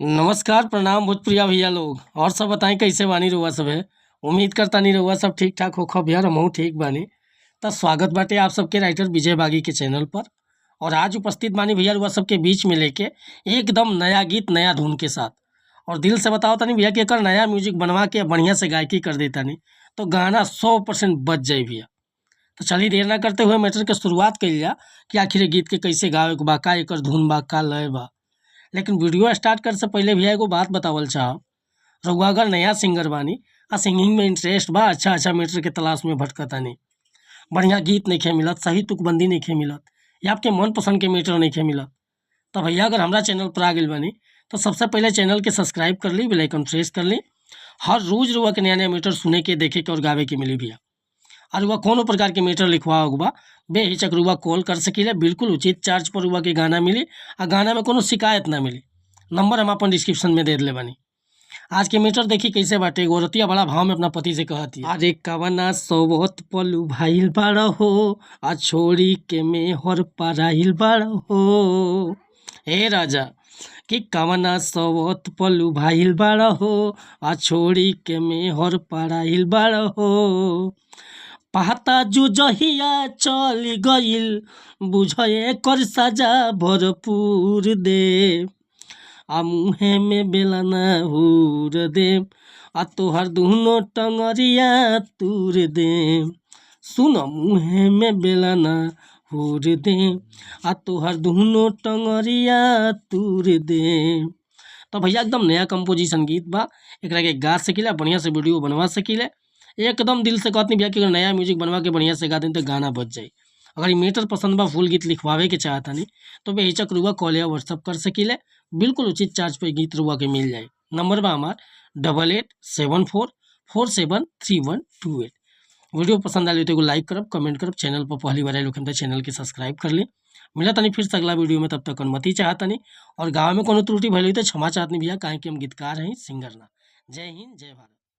नमस्कार, प्रणाम भोजपुरिया भैया लोग। और सब बताई, कैसे बानी रउआ सभे? उम्मीद करतानी रउआ सब ठीक ठाक होखब यार, हमहू ठीक बानी। त स्वागत बाटे आप सबके राइटर विजय बागी के चैनल पर। और आज उपस्थित बानी भैया रउआ सबके बीच में लेके एकदम नया गीत नया धुन के साथ। और दिल से बताओ तनी भैया कि एकर नया म्यूजिक बनवा के बढ़िया से गायकी कर देतानी तो गाना 100% बज जाई भैया। तो चलिए, देर ना करते हुए मैटर के शुरुआत कइल जा कि आखिर ये गीत के कैसे गावे के बा, का एकर धुन बा, का लय बा। लेकिन वीडियो स्टार्ट करे से पहले भैया एगो बात बतावल चाहब। रउआ अगर नया सिंगर बानी आ सिंगिंग में इंटरेस्ट बा, अच्छा अच्छा मैटर के तलाश में भटकतानी, बढ़िया गीत नइखे मिलत, सही तुकबंदी नइखे मिलत या आपके मनपसंद के मैटर नइखे मिलत, तो भैया अगर हमरा चैनल पर आ गइल बानी तो सबसे पहले चैनल के सब्सक्राइब कर ली, बेल आइकन प्रेस कर ली। हर रोज रउआ के नया नया मैटर सुने के, देखे के और गावे के मिली भैया। और रउआ कोनो प्रकार के मैटर लिखवावे के बा, बेहिचक रउआ कॉल कर सकीले। बिल्कुल उचित चार्ज पर रउआ के गाना मिली आ गाना में कोनो शिकायत ना मिली। नंबर हम अपन डिस्क्रिप्शन में दे देले बानी। आज के मैटर देखी कैसे बाटे। एगो औरतिया बड़ा भाव में अपना पति से कहती, अरे कवना सवत पलू भाईल बाड़ हो आ छोड़ी के मेहर पराइल बाड़ हो। हे राजा, कि कवना सवत पलू भाईल बाड़ हो आ छोड़ी के मेहर पराइल बाड़ हो। पता जू जहिया चल गइल बुझे कर सजा भरपूर दे, आ मुहे में बेलना हूर दे, आ तोहर दुनो टंगरिया तूर दे। सुन, मुहे में बेलना हूर दे, आ तोहर दुनो टंगरिया तूर दे। तो भैया एकदम नया कंपोजिशन गीत बा, एकरा के गा सकीला, बढ़िया से वीडियो बनवा सकीले। एकदम दिल से कहतनी भैया कि अगर नया म्यूजिक बनवा के बढ़िया से गा दें तो गाना बज जाई। अगर ये मैटर पसंद बा, फुल गीत लिखवावे के चाहतानी तो बेहिचक रुआ कॉल या व्हाट्सअप कर सकीले। बिल्कुल उचित चार्ज पे गीत रुआ के मिल जाए। नंबर बा हमार 8874473128। वीडियो पसंद आयल तो एगो लाइक करब, कमेंट करब। चैनल पर पहली बार आयल तो चैनल के सब्सक्राइब कर ली। मिला तनी फिर से अगला वीडियो में, तब तक अनुमति चाहतनी। और गाँव में कोनो त्रुटि भइल तो क्षमा चाहतनी भैया, काहे कि हम गीतकार हैं, सिंगर ना। जय हिंद, जय भारत।